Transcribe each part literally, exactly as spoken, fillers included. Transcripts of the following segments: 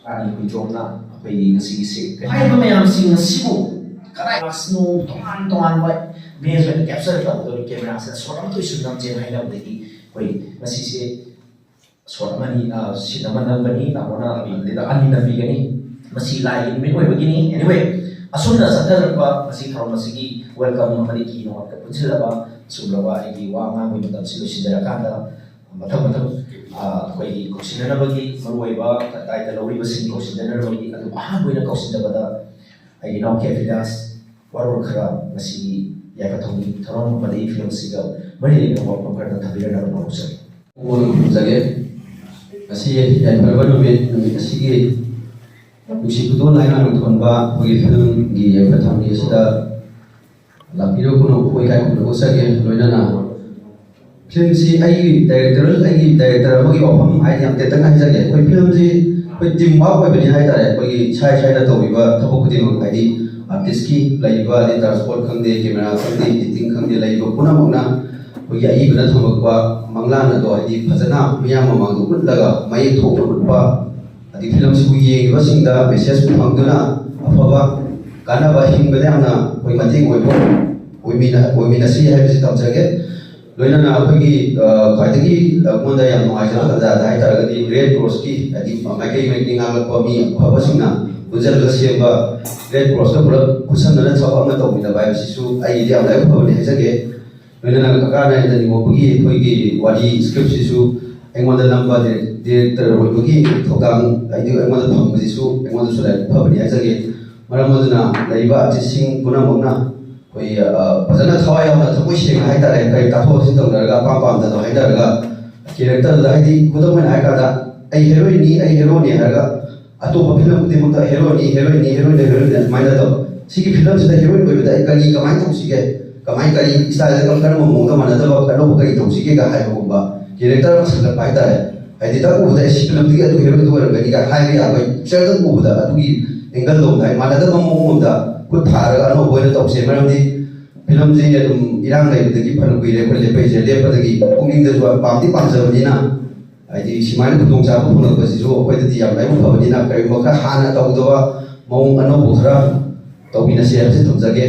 ꯔꯥꯅꯤ ꯍꯨꯏꯗ꯭ꯔꯣꯝꯅ ꯑꯩꯈꯣꯏꯒꯤ ꯉꯁꯤꯒꯤꯁꯦ ꯍꯥꯏꯔꯤꯕ ꯃꯌꯥꯝꯁꯤꯡ ꯑꯁꯤꯕꯨ ꯀꯗꯥꯏ ꯃꯥꯛꯁꯅꯣ ꯇꯣꯉꯥꯟ ꯇꯣꯉꯥꯟꯕ ꯏꯃꯦꯖ ꯑꯣꯏꯅ ꯀꯦꯞꯆꯔ ꯇꯧꯒꯗꯧꯔꯤ꯫ ꯀꯦꯃꯦꯔꯥꯁꯤꯗ ꯁꯣꯠ ꯑꯃꯇ ꯑꯣꯏꯁꯨ ꯅꯝꯖꯦꯅ ꯍꯥꯏꯅꯕꯗꯒꯤ ꯑꯩꯈꯣꯏ ꯉꯁꯤꯁꯦ ꯁꯣꯠ ꯑꯃꯅꯤ, ꯁꯤꯟ ꯑꯃ ꯅꯝꯒꯅꯤ, ꯇꯥꯃꯣꯅ ꯑꯗꯨꯗ ꯑꯅꯤ ꯅꯝꯕꯤꯒꯅꯤ꯫ ꯃꯁꯤ ꯂꯥꯏꯒꯤ ꯅꯨꯃꯤꯠ ꯑꯣꯏꯕꯒꯤꯅꯤ꯫ Anyway, ꯑꯁꯨꯝꯅ ꯆꯠꯊꯔꯛꯄ ꯉꯁꯤ ꯊꯧꯔꯝ ꯑꯁꯤꯒꯤ ꯋꯦꯜꯀꯝ ꯑꯃꯗꯤ ꯀꯤ ꯅꯣꯠꯀ ꯄꯨꯟꯁꯤꯜꯂꯕ ꯑꯁꯨꯝꯂꯕ ꯑꯩꯒꯤ ꯋꯥ ꯉꯥꯡꯕꯒꯤ ꯃꯇꯝꯁꯤ ꯂꯣꯏꯁꯤꯟꯖꯔꯀꯥꯟꯗ ꯃꯊꯪ ꯃꯊꯪ ꯑꯩꯈꯣꯏꯒꯤ ꯀꯧꯁꯤꯟꯅꯅꯕꯒꯤ ꯃꯔꯨꯑꯣꯏꯕ ꯀꯗꯥꯏꯗ ꯂꯧꯔꯤꯕꯁꯤꯡ ꯀꯧꯁꯤꯟꯅꯅꯕꯒꯤ ꯑꯗꯨ ꯑꯍꯥꯟꯕ ꯑꯣꯏꯅ ꯀꯧꯁꯤꯟꯅꯕꯗ ꯑꯩꯒꯤ ꯏꯅꯥꯎ ꯀꯦ ꯕꯤꯗꯥꯁ ꯋꯥꯔꯣꯜ ꯈꯔ ꯉꯁꯤꯒꯤ ꯌꯥꯏꯐ ꯊꯧꯅꯤ ꯊꯧꯔꯝ ꯑꯃꯗꯤ ꯐꯤꯂꯝꯁꯤꯒ ꯃꯔꯤ ꯂꯩꯅꯕ ꯋꯥꯐꯝ ꯈꯔ ꯊꯝꯕꯤꯔꯛꯅꯕ ꯍꯣꯠꯅꯖꯒꯦ꯫ ꯃꯣꯟ ꯈꯨꯔꯨꯝꯖꯒꯦ꯫ ꯉꯁꯤ ꯌꯥꯏꯐꯔꯕ ꯅꯨꯃꯤꯠ, ꯅꯨꯃꯤꯠ ꯑꯁꯤꯒꯤ ꯅꯨꯡꯁꯤ ꯈꯨꯗꯣꯜ ꯍꯥꯏꯅ ꯃꯤꯡꯊꯣꯟꯕ ꯑꯩꯈꯣꯏꯒꯤ ꯐꯤꯂꯝꯒꯤ ꯌꯥꯏꯐ ꯊꯧꯅꯤ ꯑꯁꯤꯗ ꯂꯥꯛꯄꯤꯔꯒꯅꯨ ꯑꯩꯈꯣꯏ ꯏꯀꯥꯏ ꯈꯨꯝꯅꯕ ꯎꯠꯆꯒꯦ꯫ ꯂꯣꯏꯅꯅ ꯐꯤꯂꯝꯁꯤ ꯑꯩꯒꯤ ꯗꯥꯏꯔꯦꯛꯇꯔ, ꯑꯩꯒꯤ ꯗꯥꯏꯔꯦꯛꯇꯔ ꯑꯃꯒꯤ ꯋꯥꯐꯝ ꯍꯥꯏꯗꯤ ꯌꯥꯝ ꯇꯦꯟꯇꯛꯅ ꯍꯥꯏꯖꯒꯦ꯫ ꯑꯩꯈꯣꯏ ꯐꯤꯂꯝꯁꯤ ꯑꯩꯈꯣꯏ ꯇꯤꯝ ꯋꯥꯔꯛ ꯑꯣꯏꯕꯅꯤ ꯍꯥꯏꯇꯥꯔꯦ꯫ ꯑꯩꯈꯣꯏꯒꯤ ꯏꯁꯥ ꯏꯁꯥꯅ ꯇꯧꯔꯤꯕ ꯊꯕꯛ ꯈꯨꯗꯤꯡꯃꯛ ꯍꯥꯏꯗꯤ ꯑꯥꯔꯇꯤꯁꯀꯤ ꯂꯩꯔꯤꯕ ꯑꯗꯩ ꯇ꯭ꯔꯥꯟꯁꯄꯣꯔꯠ ꯈꯪꯗꯦ, ꯀꯦꯃꯦꯔꯥ ꯈꯪꯗꯦ, ꯏꯗꯤꯇꯤꯡ ꯈꯪꯗꯦ, ꯂꯩꯔꯤꯕ ꯄꯨꯝꯅꯃꯛꯅ ꯑꯩꯈꯣꯏꯒꯤ ꯑꯏꯕꯅ ꯊꯝꯃꯛꯄ ꯃꯪꯂꯥꯟ ꯑꯗꯣ ꯍꯥꯏꯗꯤ ꯐꯖꯅ ꯃꯤꯌꯥꯝ ꯃꯃꯥꯡꯗ ꯎꯠꯂꯒ ꯃꯌꯦꯛ ꯊꯣꯛꯅ ꯎꯠꯄ, ꯑꯗꯩ ꯐꯤꯂꯝꯁꯤꯕꯨ ꯌꯦꯡꯉꯤꯕꯁꯤꯡꯗ ꯃꯦꯁꯦꯖ ꯐꯪꯗꯨꯅ ꯑꯐꯕ ꯀꯥꯟꯅꯕ ꯍꯤꯡꯕꯗ ꯌꯥꯝꯅ ꯑꯩꯈꯣꯏ ꯃꯇꯦꯡ ꯑꯣꯏꯕ ꯑꯣꯏꯃꯤꯟꯅ-, ꯑꯣꯏꯃꯤꯟꯅꯁꯤ ꯍꯥꯏꯕꯁꯤ ꯊꯝꯖꯒꯦ꯫ ꯂꯣꯏꯅꯅ ꯑꯩꯈꯣꯏꯒꯤ, ꯑ, ꯈ꯭ꯋꯥꯏꯗꯒꯤ ꯑꯩꯉꯣꯟꯗ ꯌꯥꯝ ꯅꯨꯡꯉꯥꯏꯖꯕ ꯇꯥꯟꯖꯥꯗ ꯍꯥꯏꯇꯥꯔꯒꯗꯤ ꯔꯦꯗ ꯀ꯭ꯔꯣꯁꯀꯤ ꯍꯥꯏꯗꯤ ꯃꯥꯏꯀꯩ ꯃꯥꯏꯀꯩ ꯉꯥꯡꯂꯛꯄ ꯃꯤ ꯑꯐꯕꯁꯤꯡꯅ ꯄꯨꯟꯁꯤꯜꯂꯒ ꯁꯦꯝꯕ ꯔꯦꯗ ꯀ꯭ꯔꯣꯁꯀ ꯄꯨꯂꯞ ꯈꯨꯠꯁꯝꯅꯅ ꯊꯕꯛ ꯑꯃ ꯇꯧꯃꯤꯟꯅꯕ ꯍꯥꯏꯕꯁꯤꯁꯨ ꯑꯩꯒꯤꯗꯤ ꯌꯥꯝ ꯂꯥꯏꯕꯛ ꯐꯕꯅꯤ ꯍꯥꯏꯖꯒꯦ꯫ ꯂꯣꯏꯅꯅ ꯀꯀꯥ ꯅꯥꯏꯟꯗꯅꯤ ꯉꯣꯛꯄꯒꯤ ꯑꯩꯈꯣꯏꯒꯤ ꯋꯥꯔꯤ ꯁ꯭ꯀ꯭ꯔꯤꯞꯁꯤꯁꯨ ꯑꯩꯉꯣꯟꯗ ꯅꯝꯕ ꯗꯤꯔꯦꯛ-, ꯗꯤꯔꯦꯛꯇꯔ ꯑꯣꯏꯕꯒꯤ ꯊꯧꯗꯥꯡ ꯍꯥꯏꯗꯤ ꯑꯩꯉꯣꯟꯗ ꯐꯪꯕꯁꯤꯁꯨ ꯑꯩꯉꯣꯟꯗꯁꯨ ꯂꯥꯏꯕꯛ ꯐꯕꯅꯤ ꯍꯥꯏꯖꯒꯦ꯫ ꯃꯔꯝ ꯑꯗꯨꯅ ꯂꯩꯔꯤꯕ ꯑꯥꯔꯇꯤꯁꯁꯤꯡ ꯄꯨꯝꯅꯃꯛꯅ ꯑꯩꯈꯣꯏ, ꯑ, ꯐꯖꯅ ꯊꯋꯥꯏ ꯌꯥꯎꯅ ꯊꯃꯣꯏ ꯁꯦꯡꯅ ꯍꯥꯏꯇꯥꯔꯦ, ꯀꯔꯤ ꯇꯥꯊꯣꯛ ꯇꯥꯁꯤꯟ ꯇꯧꯅꯔꯒ ꯑꯄꯥꯝ ꯄꯥꯝꯗꯕ ꯍꯥꯏꯅꯔꯒ ꯀꯦꯔꯦꯛꯇꯔꯗꯨꯗ ꯍꯥꯏꯗꯤ ꯈꯨꯗꯝ ꯑꯣꯏꯅ ꯍꯥꯏꯔꯀꯥꯟꯗ ꯑꯩ ꯍꯦꯔꯣꯏꯟꯅꯤ, ꯑꯩ ꯍꯦꯔꯣꯅꯤ ꯍꯥꯏꯔꯒ ꯑꯇꯣꯞꯄ ꯐꯤꯂꯝ ꯈꯨꯗꯤꯡꯃꯛꯇ ꯍꯦꯔꯣꯅꯤ, ꯍꯦꯔꯣꯏꯟꯅꯤ, ꯍꯦꯔꯣꯏꯟꯅ ꯍꯦꯔꯣꯏꯟꯅꯤ ꯑꯗꯨꯃꯥꯏꯅ ꯇꯧꯕ꯫ ꯁꯤꯒꯤ ꯐꯤꯂꯝꯁꯤꯗ ꯍꯦꯔꯣꯏꯟ ꯑꯣꯏꯕꯗ ꯑꯩ ꯀꯔꯤ ꯀꯃꯥꯏꯅ ꯇꯧꯁꯤꯒꯦ, ꯀꯃꯥꯏ ꯀꯔꯤ ꯏꯁꯇꯥꯏꯜꯗ ꯀꯔꯝꯕ ꯃꯑꯣꯡꯗ ꯃꯥꯟꯅꯗꯕ ꯑꯅꯧꯕ ꯀꯔꯤ ꯇꯧꯁꯤꯒꯦꯒ ꯍꯥꯏꯕꯒꯨꯝꯕ ꯀꯦꯔꯦꯛꯇꯔ ꯑꯃ ꯁꯥꯒꯠꯄ ꯍꯥꯏꯇꯥꯔꯦ꯫ ꯍꯥꯏꯗꯤ ꯇꯛ ꯎꯕꯗ ꯑꯩ ꯁꯤ ꯐꯤꯂꯝꯗꯨꯒꯤ ꯑꯗꯨ ꯍꯦꯔꯣꯏꯟꯗꯨ ꯑꯣꯏꯔꯝꯒꯅꯤꯒ ꯍꯥꯏꯕ ꯌꯥꯕ ꯄꯤꯛꯆꯔꯗꯪ ꯎꯕꯗ ꯑꯗꯨꯒꯤ ꯑꯦꯡꯒꯜ ꯂꯣꯝꯗ ꯍꯥꯏꯗꯤ ꯃꯥꯟꯅꯗꯕ ꯃꯑꯣꯡ ꯑꯃꯗ ꯈꯨꯠ ꯊꯥꯔꯒ ꯑꯅꯧꯕ ꯑꯣꯏꯅ ꯇꯧꯁꯦ꯫ ꯃꯔꯝꯗꯤ ꯐꯤꯂꯝꯁꯤ ꯑꯗꯨꯝ ꯏꯔꯥꯡ ꯂꯩꯕꯗꯒꯤ ꯐꯅ ꯀꯨꯏꯔꯦ ꯑꯩꯈꯣꯏ ꯂꯦꯞꯄꯛꯏꯁꯦ꯫ ꯂꯦꯞꯄꯗꯒꯤ ꯄꯨꯛꯅꯤꯡꯗꯁꯨ ꯄꯥꯝꯗꯤ ꯄꯥꯝꯖꯕꯅꯤꯅ ꯍꯥꯏꯗꯤ ꯁꯨꯃꯥꯏꯅ ꯈꯨꯗꯣꯡꯆꯥꯕ ꯐꯪꯂꯛꯄꯁꯤꯁꯨ ꯑꯩꯈꯣꯏꯗꯗꯤ ꯌꯥꯝ ꯂꯥꯏꯕꯛ ꯐꯕꯅꯤꯅ, ꯀꯔꯤꯒꯨꯝꯕ ꯈꯔ ꯍꯥꯟꯅ ꯇꯧꯗꯕ ꯃꯑꯣꯡ ꯑꯅꯧꯕ ꯈꯔ ꯇꯧꯃꯤꯟꯅꯁꯤ ꯍꯥꯏꯕꯁꯤ ꯊꯝꯖꯒꯦ꯫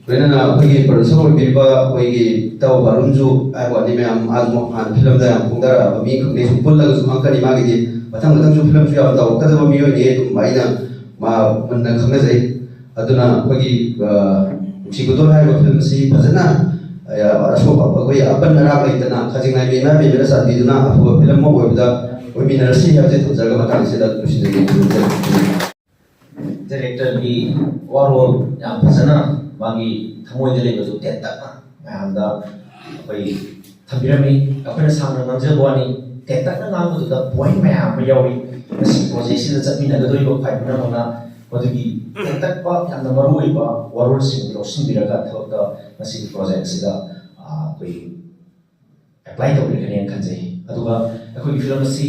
ꯂꯣꯏꯅꯅ ꯑꯩꯈꯣꯏꯒꯤ producer ꯑꯣꯏꯕꯤꯔꯤꯕ ꯑꯩꯈꯣꯏꯒꯤ ꯏꯇꯥꯎ ꯕꯥꯔꯨꯟꯁꯨ ꯍꯥꯏꯕ ꯋꯥꯅꯤ, ꯃꯌꯥꯝ ꯃꯥꯁꯨ ꯍꯥꯟꯅ ꯐꯤꯂꯝꯗ ꯌꯥꯝ ꯈꯣꯡꯗꯔꯛꯑꯕ ꯃꯤ ꯈꯛꯅꯤ, ꯁꯨꯝ ꯄꯨꯜꯂꯒꯁꯨ ꯈꯪꯉꯛꯀꯅꯤ꯫ ꯃꯥꯒꯤꯗꯤ ꯃꯊꯪ ꯃꯊꯪꯁꯨ ꯐꯤꯂꯝꯁꯨ ꯌꯥꯝ ꯇꯧꯔꯛꯀꯗꯕ ꯃꯤꯑꯣꯏꯅꯤ꯫ ꯑꯗꯨꯝ ꯑꯩꯅ ꯃꯥ ꯃꯨꯟꯅ ꯈꯪꯅꯖꯩ꯫ ꯑꯗꯨꯅ ꯑꯩꯈꯣꯏꯒꯤ, ꯑ, ꯅꯨꯡꯁꯤ ꯈꯨꯗꯣꯜ ꯍꯥꯏꯔꯤꯕ ꯐꯤꯂꯝ ꯑꯁꯤ ꯐꯖꯅ, ꯑ, ꯑꯁꯣꯛ ꯑꯩꯈꯣꯏ ꯑꯄꯟ ꯑꯔꯥꯛ ꯂꯩꯇꯅ ꯈꯖꯤꯡ ꯂꯥꯏꯃꯤ ꯏꯃꯥ ꯏꯕꯦꯝꯃꯅ ꯆꯥꯟꯕꯤꯗꯨꯅ ꯑꯐꯕ ꯐꯤꯂꯝ ꯑꯃ ꯑꯣꯏꯕꯗ ꯑꯣꯏꯃꯤꯟꯅꯔꯁꯤ ꯍꯥꯏꯕꯁꯤ ꯊꯝꯖꯔꯒ ꯃꯇꯥꯡꯁꯤꯗ ꯂꯣꯏꯁꯤꯟꯖꯒꯦ꯫ ꯗꯥꯏꯔꯦꯛꯇꯔꯒꯤ ꯋꯥꯔꯣꯜ ꯌꯥꯝ ꯐꯖꯅ ꯃꯥꯒꯤ ꯊꯃꯣꯏꯗ ꯂꯩꯕꯗꯨ ꯇꯦꯟꯇꯛꯅ ꯃꯌꯥꯝꯗ ꯑꯩꯈꯣꯏ ꯊꯝꯕꯤꯔꯝꯃꯤ꯫ ꯑꯩꯈꯣꯏꯅ ꯁꯥꯡꯅ ꯉꯥꯡꯖꯕ ꯋꯥꯅꯤ, ꯇꯦꯟꯇꯛꯅ ꯉꯥꯡꯕꯗꯨꯗ ꯄꯣꯏꯟ ꯃꯌꯥꯝ ꯑꯃ ꯌꯥꯎꯔꯤ꯫ ꯃꯁꯤ ꯄ꯭ꯔꯣꯖꯦꯛꯁꯤꯗ ꯆꯠꯃꯤꯟꯅꯒꯗꯧꯔꯤꯕ ꯈ꯭ꯋꯥꯏ ꯄꯨꯝꯅꯃꯛꯅ ꯃꯗꯨꯒꯤ ꯇꯦꯟꯇꯛꯄ ꯌꯥꯝꯅ ꯃꯔꯨ ꯑꯣꯏꯕ ꯋꯥꯔꯣꯜꯁꯤꯡ ꯂꯧꯁꯤꯟꯕꯤꯔꯒ ꯊꯕꯛꯇ ꯃꯁꯤꯒꯤ ꯄ꯭ꯔꯣꯖꯦꯛ ꯑꯁꯤꯗ ꯑꯩꯈꯣꯏ ꯑꯦꯄ꯭ꯂꯥꯏ ꯇꯧꯕꯤꯔꯛꯀꯅꯦꯅ ꯈꯟꯖꯩ꯫ ꯑꯗꯨꯒ ꯑꯩꯈꯣꯏꯒꯤ ꯐꯤꯂꯝ ꯑꯁꯤ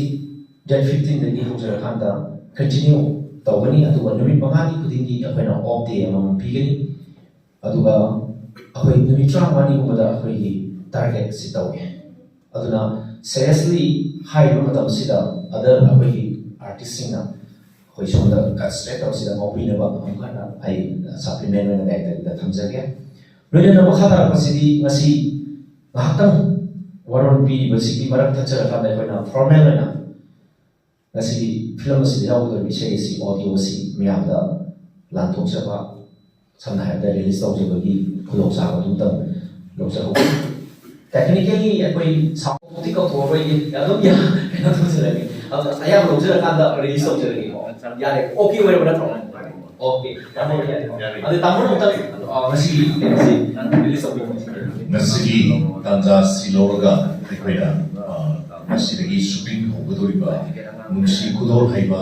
ꯗꯦꯠ ꯐꯤꯐꯇꯤꯟꯗꯒꯤ ꯍꯧꯖꯔꯀꯥꯟꯗ ꯀꯟꯇꯤꯅ꯭ꯌꯨ ꯇꯧꯒꯅꯤ꯫ ꯑꯗꯨꯒ ꯅꯨꯃꯤꯠ ꯃꯉꯥꯅꯤ ꯈꯨꯗꯤꯡꯒꯤ ꯑꯩꯈꯣꯏꯅ ꯑꯣꯐ ꯗꯦ ꯑꯃꯃꯝ ꯄꯤꯒꯅꯤ꯫ ꯑꯗꯨꯒ ꯑꯩꯈꯣꯏ ꯅꯨꯃꯤꯠ ꯇꯔꯥꯃꯉꯥꯅꯤꯒꯨꯝꯕꯗ ꯑꯩꯈꯣꯏꯒꯤ ꯇꯥꯔꯒꯦꯠꯁꯤ ꯇꯧꯏ꯫ ꯑꯗꯨꯅ ꯁꯦꯔꯤꯌꯁꯂꯤ ꯍꯥꯏꯔꯤꯕ ꯃꯇꯝꯁꯤꯗ ꯑꯗꯔ ꯑꯩꯈꯣꯏꯒꯤ ꯑꯥꯔꯇꯤꯁꯁꯤꯡꯅ ꯑꯩꯈꯣꯏ ꯁꯣꯝꯗ ꯀꯟꯁꯦꯟꯇ꯭ꯔꯦꯠ ꯇꯧꯕꯁꯤꯗ ꯉꯥꯎꯕꯤꯅꯕ ꯑꯃꯨꯛ ꯍꯟꯅ ꯑꯩ ꯁꯄ꯭ꯂꯤꯃꯦꯟ ꯑꯣꯏꯅ ꯗꯥꯏꯔꯦꯛꯇꯔꯗ ꯊꯝꯖꯒꯦ꯫ ꯂꯣꯏꯅꯅ ꯃꯈꯥ ꯇꯥꯔꯛꯄꯁꯤꯗꯤ ꯉꯁꯤ ꯉꯥꯏꯍꯥꯛꯇꯪ ꯋꯥꯔꯣꯜ ꯄꯤꯕꯁꯤꯒꯤ ꯃꯔꯛ ꯊꯠꯆꯔꯀꯥꯟꯗ ꯑꯩꯈꯣꯏꯅ ꯐꯣꯔꯃꯦꯜ ꯑꯣꯏꯅ ꯉꯁꯤꯒꯤ ꯐꯤꯂꯝ ꯑꯁꯤꯗ ꯌꯥꯎꯒꯗꯧꯔꯤꯕ ꯏꯁꯩ ꯑꯁꯤ, ꯑꯣꯗꯤꯑꯣ ꯑꯁꯤ ꯃꯤꯌꯥꯝꯗ ꯂꯥꯟꯊꯣꯛꯆꯕ, ꯁꯝꯅ ꯍꯥꯏꯔꯕꯗ ꯔꯤꯂꯤꯁ ꯇꯧꯖꯕꯒꯤ ꯈꯨꯗꯣꯡꯆꯥꯕ ꯑꯗꯨꯝꯇꯪ ꯂꯧꯖꯍꯧꯕ꯫ ꯇꯦꯛꯅꯤꯀꯦꯜꯂꯤ ꯑꯩꯈꯣꯏ ꯁꯥꯎꯟꯗꯤ ꯀꯧꯊꯣꯛꯑꯔꯣꯏꯒꯦ, ꯑꯗꯨꯝ ꯌꯥ-, ꯀꯩꯅꯣ ꯇꯧꯖꯔꯒꯦ꯫ ꯑꯗꯣ ꯑꯌꯥꯝꯕ ꯂꯧꯖꯔꯀꯥꯟꯗ ꯔꯤꯂꯤꯁ ꯇꯧꯖꯔꯒꯦꯀꯣ꯫ ꯌꯥꯔꯦ, ꯑꯣꯀꯦ ꯑꯣꯏꯔꯕ ꯅꯠꯇ꯭ꯔꯣ? ꯑꯣꯀꯦ, ꯇꯥꯃꯣ ꯌꯥꯔꯦ꯫ ꯑꯗꯨ ꯇꯥꯃꯣꯅ ꯑꯃꯨꯛꯇꯪ, ꯑ, ꯉꯁꯤꯒꯤ ꯀꯩꯅꯣꯁꯤ ꯔꯤꯂꯤꯁ ꯇꯧꯕꯤꯔꯝꯃꯣ꯫ ꯉꯁꯤꯒꯤ ꯇꯥꯟꯖꯥ ꯑꯁꯤ ꯂꯧꯔꯒ ꯑꯩꯈꯣꯏꯅ, ꯑ, ꯉꯁꯤꯗꯒꯤ ꯁꯨꯇꯤꯡ ꯍꯧꯒꯗꯧꯔꯤꯕ ꯅꯨꯡꯁꯤ ꯈꯨꯗꯣꯜ ꯍꯥꯏꯕ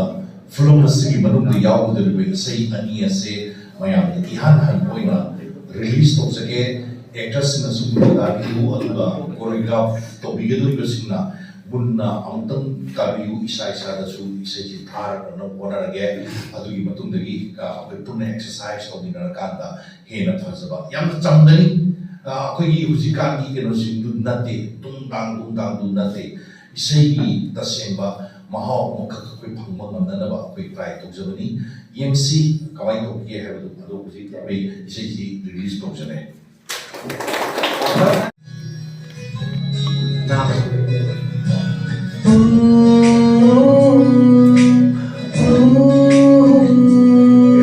ꯐꯤꯂꯝ ꯑꯁꯤꯒꯤ ꯃꯅꯨꯡꯗ ꯌꯥꯎꯒꯗꯧꯔꯤꯕ ꯏꯁꯩ ꯑꯅꯤ ꯑꯁꯦ ꯃꯌꯥꯝꯗ ꯏꯍꯥꯟ ꯍꯥꯟꯕ ꯑꯣꯏꯅ ꯔꯤꯂꯤꯁ ꯇꯧꯖꯒꯦ꯫ ꯑꯦꯛꯇꯔꯁꯤꯡꯅꯁꯨ ꯃꯨꯟꯅ ꯇꯥꯕꯤꯌꯨ, ꯑꯗꯨꯒ ꯀꯣꯔꯤꯌꯣꯒ꯭ꯔꯥꯐ ꯇꯧꯕꯤꯒꯗꯧꯔꯤꯕꯁꯤꯡꯅ ꯃꯨꯟꯅ ꯑꯃꯨꯛꯇꯪ ꯇꯥꯕꯤꯌꯨ꯫ ꯏꯁꯥ ꯏꯁꯥꯗꯁꯨ ꯏꯁꯩꯁꯤ ꯊꯥꯔꯛꯅꯕ ꯍꯣꯠꯅꯔꯒꯦ꯫ ꯑꯗꯨꯒꯤ ꯃꯇꯨꯡꯗꯒꯤ, ꯑ, ꯑꯩꯈꯣꯏ ꯄꯨꯟꯅ ꯑꯦꯛꯁꯔꯁꯥꯏꯁ ꯇꯧꯃꯤꯟꯅꯔꯀꯥꯟꯗ ꯍꯦꯟꯅ ꯐꯖꯕ, ꯌꯥꯝꯅ ꯆꯝꯒꯅꯤ꯫ ꯑ, ꯑꯩꯈꯣꯏꯒꯤ ꯍꯧꯖꯤꯛꯀꯥꯟꯒꯤ ꯀꯩꯅꯣꯁꯤꯡꯗꯨ ꯅꯠꯇꯦ, ꯇꯨꯡ ꯇꯥꯡ ꯇꯨꯡ ꯇꯥꯡꯗꯨ ꯅꯠꯇꯦ꯫ ꯏꯁꯩꯒꯤ ꯇꯁꯦꯡꯕ ꯃꯍꯥꯎ ꯑꯃꯈꯛ ꯑꯩꯈꯣꯏ ꯐꯪꯕ ꯉꯝꯅꯅꯕ ꯑꯩꯈꯣꯏ ꯇ꯭ꯔꯥꯏ ꯇꯧꯖꯕꯅꯤ꯫ ꯌꯦꯡꯁꯤ ꯀꯃꯥꯏꯅ ꯇꯧꯒꯦ ꯍꯥꯏꯕꯗꯨ꯫ ꯑꯗꯣ ꯍꯧꯖꯤꯛ ꯑꯩꯈꯣꯏ ꯏꯁꯩꯁꯤ ꯔꯤꯂꯤꯁ ꯇꯧꯖꯔꯦ꯫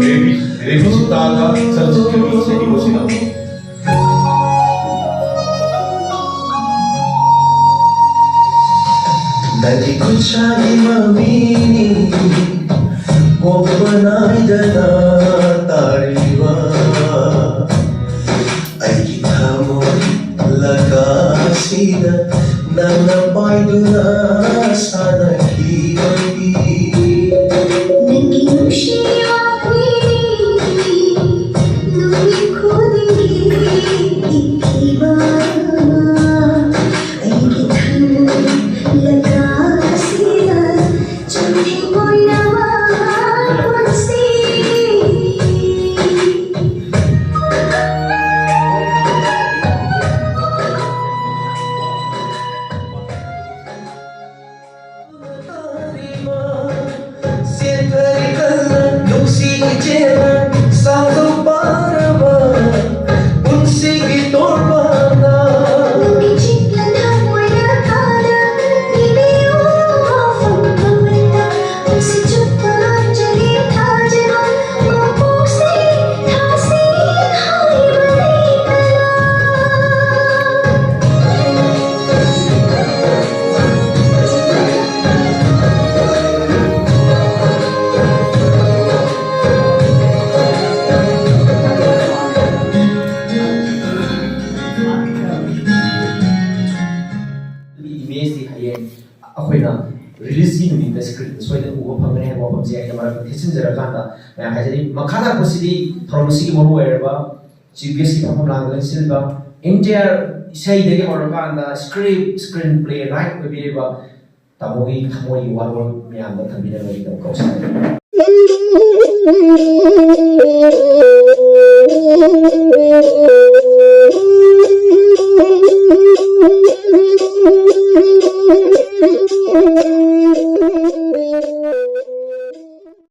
ꯔꯦꯕꯤ ꯔꯦꯕꯤ ꯁꯤꯇꯥꯒ ꯆꯂꯆꯤꯇ꯭ꯔꯒꯤ ꯏꯁꯩꯅꯤ ꯃꯁꯤꯅ꯫ ꯅꯪꯒꯤ ꯈꯨꯠꯁꯥꯒꯤ ꯃꯃꯤꯅꯤ ꯄꯣꯛꯄ ꯅꯥꯏꯗꯅ ꯇꯥꯔꯤꯕ꯫ ꯑꯩꯒꯤ ꯊꯃꯣꯏ ꯂꯀꯥꯁꯤꯗ ꯅꯪꯅ ꯄꯥꯏꯗꯨꯅ ꯁꯥꯟꯅꯈꯤꯕꯒꯤ꯫ ꯅꯪꯒꯤ ꯅꯨꯡꯁꯤ ꯋꯥꯔꯤ ꯅꯨꯃꯤꯠ ꯈꯨꯗꯤꯡꯒꯤ ꯏꯈꯤꯕ꯫ ꯑꯩꯒꯤ ꯊꯃꯣꯏ ꯂꯀꯥꯁꯤꯗ ꯆꯨꯝꯊꯤꯡ ꯑꯣꯏꯔꯕ ꯄꯨꯟꯁꯤ꯫ ꯏꯃꯦꯖꯇꯤ ꯍꯌꯦꯡ ꯑꯩꯈꯣꯏꯅ ꯔꯤꯂꯤꯖꯀꯤ ꯅꯨꯃꯤꯠꯇ ꯁ꯭ꯀ꯭ꯔꯤꯟꯗ ꯁꯣꯏꯗꯅ ꯎꯕ ꯐꯪꯒꯅꯤ ꯍꯥꯏꯕ ꯋꯥꯐꯝꯁꯦ ꯑꯩꯅ ꯃꯔꯛꯇ ꯊꯦꯠꯆꯤꯟꯖꯔꯀꯥꯟꯗ ꯃꯌꯥꯝ ꯍꯥꯏꯖꯔꯤ꯫ ꯃꯈꯥ ꯇꯥꯔꯛꯄꯁꯤꯗꯤ ꯊꯧꯔꯝ ꯑꯁꯤꯒꯤ ꯃꯔꯨꯑꯣꯏꯔꯕ ꯆꯤꯐ ꯒꯦꯁꯀꯤ ꯐꯝꯐꯝ ꯂꯥꯡꯗ ꯂꯦꯡꯁꯤꯜꯂꯤꯕ ꯑꯦꯟꯇꯤꯌꯥꯔ ꯏꯁꯩꯗꯒꯤ ꯍꯧꯔꯀꯥꯟꯗ ꯁ꯭ꯀ꯭ꯔꯤꯞ, ꯁ꯭ꯀ꯭ꯔꯤꯟ ꯄ꯭ꯂꯦ ꯔꯥꯏꯠ ꯑꯣꯏꯕꯤꯔꯤꯕ ꯇꯥꯃꯣꯒꯤ ꯊꯃꯣꯏꯒꯤ ꯋꯥꯔꯣꯜ ꯃꯌꯥꯝꯗ ꯊꯝꯕꯤꯅꯕꯒꯤꯗꯃꯛ ꯀꯧꯖꯔꯤ꯫